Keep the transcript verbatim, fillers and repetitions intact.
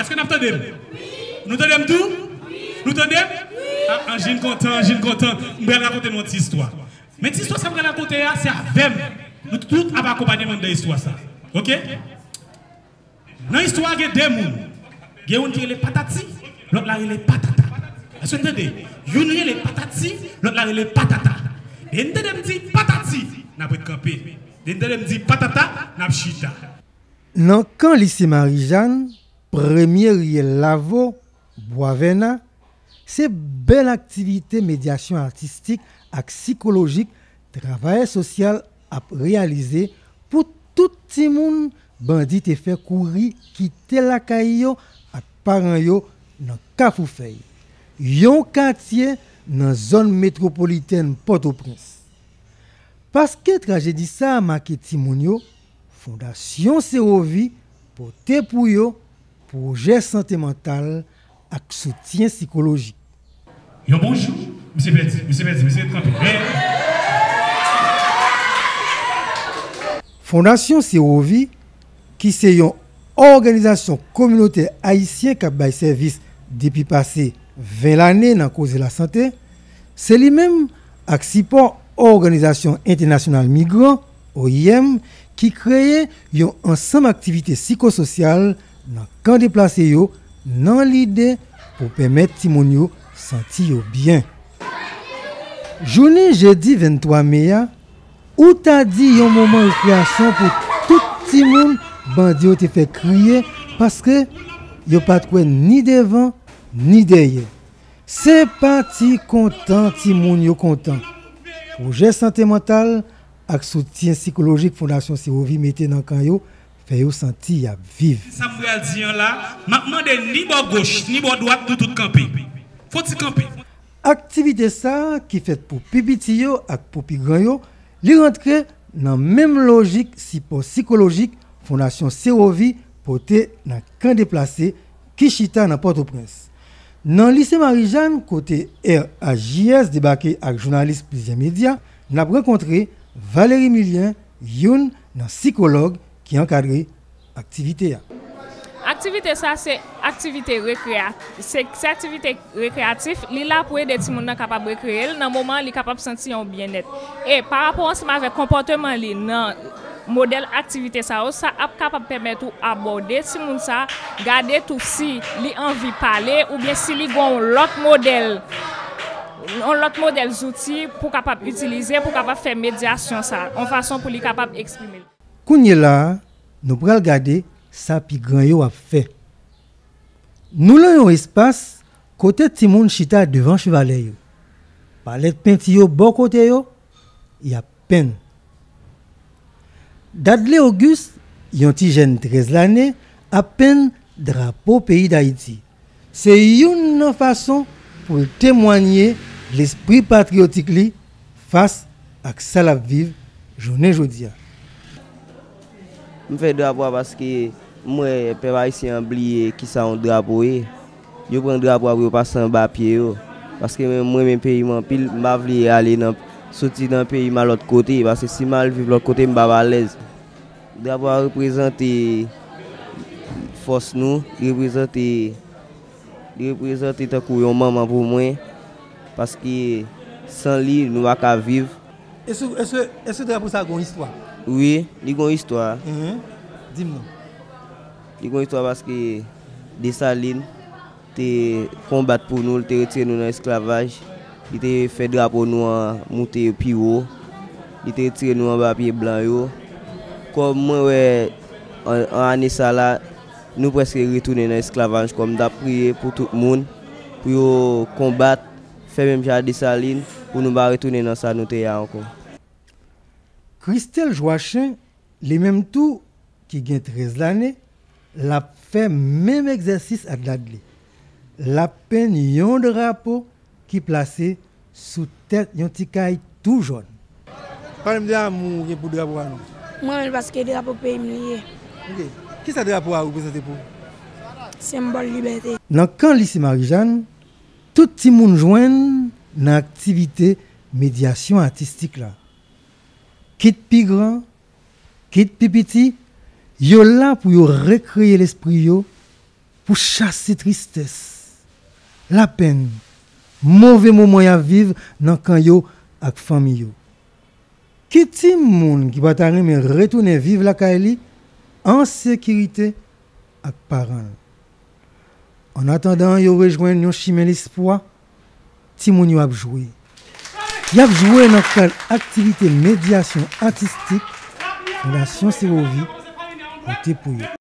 Èske n ap tande m? Nou tande m tou? Nou tande m? Ah, Anjin kontan, Anjin kontan. M pral rakonte nou yon ti istwa. Men ti istwa sa m pral rakonte a, se avè m. Nou tout ap akonpanye m anndan istwa sa. Oke? Nan istwa a, gen de moun. Gen youn ki rele Patati, lòt la rele Patata. Èske n tande? Youn rele Patati, lòt la rele Patata. Lè n tande m di Patati, n ap ret kanpe. Lè n tande m di Patata, n ap chita. Nan kan Lise Marijàn, premye riyèl Lavo, Bwa Vèna, se bèl aktivite medyasyon atistik ak sikolojik travayè sosyal ap reyalize pou tout timoun bandi te fè kouri kite lakay yo ak paran yo nan Kafou Fèy, yon katye nan zòn metwopolitèn Pòtoprens. Paske trajedi sa a make timoun yo, Fondasyon Sewovi pote pou yo pwojè sante mantal ak soutyen sikolojik. Yon bon jou, misye pèdi, misye pèdi, misye kanpe. Men, Fondasyon Sewovi, ki se yon òganizasyon kominotè ayisyen k ap bay sèvis depi pase ven lane nan koze lasante, se li menm ak sipò Òganizasyon Entènasyonal Migran, O I M, ki kreye yon ansanm aktivite sikososyal nan kan deplase yo nan lide pou pèmèt timoun yo santi yo byen. Jounen jedi venntwa me a, ou ta di yon moman rekreyasyon pou tout timoun bandi yo te fè kriye paske yo pa t wè ni devan ni dèyè. Se pa ti kontan timoun yo kontan. Pwojè sante mantal ak soutyen sikolojik Fondasyon Sewovi mete nan kan yo fè yo santi y ap viv. Sa m pral di an la, m ap mande ni bò goch, ni bò dwat, nou tout kanpe. Fò ti kanpe. Aktivite sa a, ki fèt pou pi piti yo ak pou pi gran yo, li rantre nan menm lojik sipò sikolojik Fondasyon Sewovi pote nan kan deplase ki chita nan Pòtoprens. Nan Lise Marijàn, kote R H J S debake ak jounalis plizyè medya, n ap rankontre Valery Milien, youn nan sikològ ki ankadre aktivite a. Aktivite sa se aktivite rekreya, se, se aktivite rekreyatif, li la pou ede timoun nan kapab rekreye l nan moman li kapab santi yon byennèt. E pa rapò ansanm avèk konpòteman li nan modèl aktivite sa yo, sa ap kapab pèmèt ou abòde timoun sa, gade tou si li anvi pale oubyen si li gen yon lòt modèl, yon lòt modèl zouti pou kapab itilize, pou kapab fè medyasyon sa, yon fason pou li kapab eksprime l. Kounye la a, nou pral gade sa pi gran yo ap fè. Nou lan yon espas kote timoun chita devan chevalè yo. Palèt penti yo bò kote yo, y ap penn. Dadley Auguste, yon ti jèn trèz lane, ap penn drapo peyi Dayiti. Se youn nan fason pou l temwanye lespri patriyotik li fas ak sa l ap viv jounen jodi a. M fè drapo a paske m wè pèp ayisyen an bliye kisa yon drapo ye. Yo pran drapo a pou yo pase anba pye yo. Paske mwen, m renmen peyi m anpil, m pa vle ale nan, soti nan peyi m al lòt kote, paske si m al viv lòt kote, m p ap alèz. Drapo a reprezante fòs nou, li reprezante, li reprezante tankou yon manman pou mwen, paske san li, nou pa ka viv. Èske, èske, èske drapo sa a gen yon istwa? Wi, li gen yon istwa. Enhen. Di m non. Li gen yon istwa paske Desalin te konbat pou nou, li te retire nou nan esklavaj, li te fè drapo nou an moute pi wo, li te retire nou anba pye blan yo. Kòm mwen wè an, an ane sa la, nou prèske retounen nan esklavaj, kòm m t ap priye pou tout moun, pou yo konbat, fè menm jan a Desalin, pou nou pa retounen nan sa nou te ye a ankò. Christelle Joachim, li menm tou, ki gen trèz lane, l ap fè menm egzèsis ak Dadley. L ap penn yon drapo ki plase sou tèt yon ti kay tou jòn. Pale m de amou ou gen pou drapo a non. Mwen renmen l paske drapo peyi m li ye. Ok. Kisa drapo a reprezante pou ou? Senbòl libète. Nan kan Lise Marijàn, tout timoun jwenn nan aktivite medyasyon atistik la. Kit pi gran, kit pi piti, yo la pou yo rekreye lespri yo, pou chase tristès, lapenn, move moman y ap viv nan kan yo ak fanmi yo. Ki timoun ki pa ta renmen retounen viv lakay li an sekirite ak paran l? Annatandan yo rejwenn yon chimen lespwa, timoun yo ap jwe. Y ap jwe nan kad aktivite medyasyon atistik Fondasyon Sewovi pote pou yo.